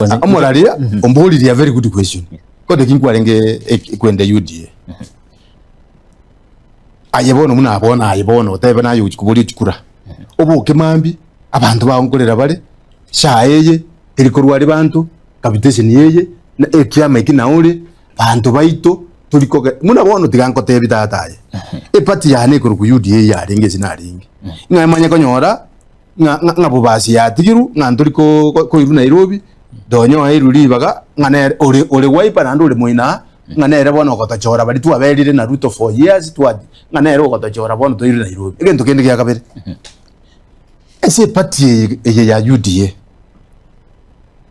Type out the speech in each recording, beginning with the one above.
Omoraria omboririe a very good question. Kode ki nkwarenge kwenda UDA. Aye bono buna bono aye bono otebe naye ogochi koboria chikura. Oboke mambia abanto bagonkorera bare SHA eye teri korwaria banto, capitation eye na ekiama eki nao ore banto baito tori koge buna bono tiga nkotebi tata aye. Eparty yane ekorokwa UDA yarenge ase narenge. Ng'a emanye konyora ng'a ng'a ng'a bobasi yatigirwe ng'a ntori ko ko koirwa Nairobi, nonye oeirwe ribaga ng'a nere ore ore Wiper naende ore moino aa, ng'a nere bono ogotochora baria twaberire na Ruto for years twa ng'a nere ogotochora bono toirwe Nairobi. Egento kende gia kabere, ase eparty eye eye ya UDA,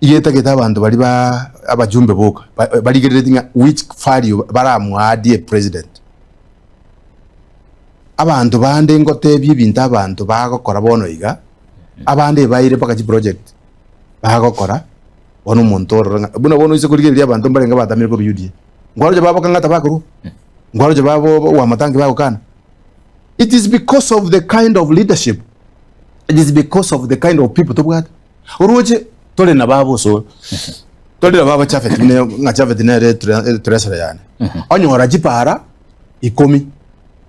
iga etagete abanto baria ba abajumbe boka ba barigereretie ng'a which value baramoadie president. Abanto bande ngotebia ebinto abanto bagokora bono iga, abande ebaire mpaka chiproject bagokora, bono omonto orore ng'a buna bono oise korigereria abanto mbarenge batamire korwa UDA, nkwaroche babo kang'ata bakorwa, nkwaroche babo Wamatangi bagokana. It is because of the kind of leadership, it is because of the kind of people tobwate. Oroche tore na baba osoro, tore na baba Japhet buna ng'a Japhet nere treasurer yane, onyora chipara ikomi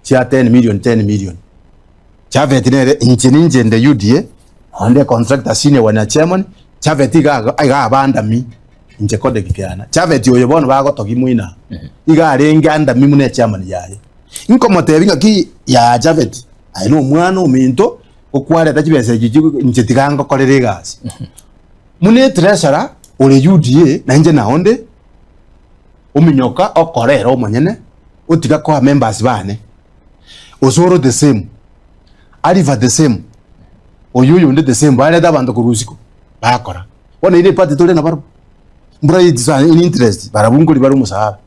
chia 10 million 10 million. Japhet nere inche ninche nde UDA, onde contractor senior one na chairman, Japhet iga iga abandami inche Kodek kiana. Japhet oyo bono bagotogia moino aa, iga arenge andami buna echairman yaye. Nkomotebia ng'aki yaa Japhet, aye na omwana ominto, okwareta chibesa echi chi inche tiga ngokorere egasi. Buna etreasurer ore UDA na inche nao nde, ominyoka okore ere omonyene, otiga koa members bane, Osoro the same, Aliva the same, oyio oyonde the same, barete abanto korwa isiko, bakora. Bono ere eparty tore nabarobwo, mbura it's an interest, barabwo nkori bare omosaara.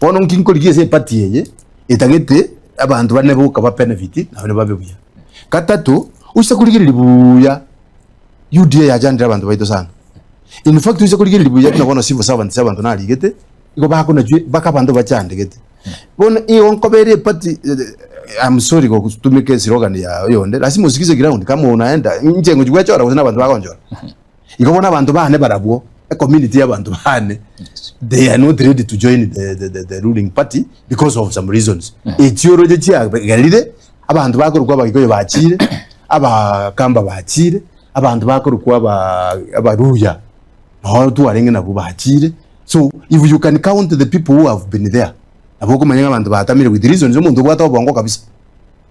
Bono nki nkorigia ase eparty eye, etagete abanto bane boka ba benefit naende babe buya. Gatato, oise korigereria buya, UDA yachandire abanto baito sana. In fact oise korigereria buya buna bono civil servants abanto narigete, igo bakonachwe mpaka abanto bachandegete. Bono igo nkobera eparty I'm sorry gotumika eslogan ya oyonde, lazima osikize ground kama unaenda inche ngochi gwechora gose na abanto bagonchora. Igo bono abanto bane barabwo, ecommunity ya abanto bane, they are not ready to join the, the, the, the ruling party because of some reasons. Echioroche chiagerire, abanto bakorokwa Abagikuyu bachire, Abakamba bachire, abanto bakorokwa aba Abaluhya noo twarenge nabwo bachire. So if you can count the people who have been there, nabo okomanya ng'a abanto batamire with reasons, omonto obwate obongo kabisa.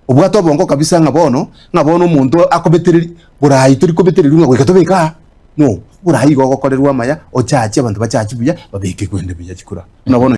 Obwate obongo kabisa ng'a bono, ng'a bono omonto akobetereri, borai tori kobetereriwa ng'a goika tobeke aa, no. Borai igo ogokorerwa amaya, ochache abanto bachache buya, babeke kwende buya chikura. Buna bono.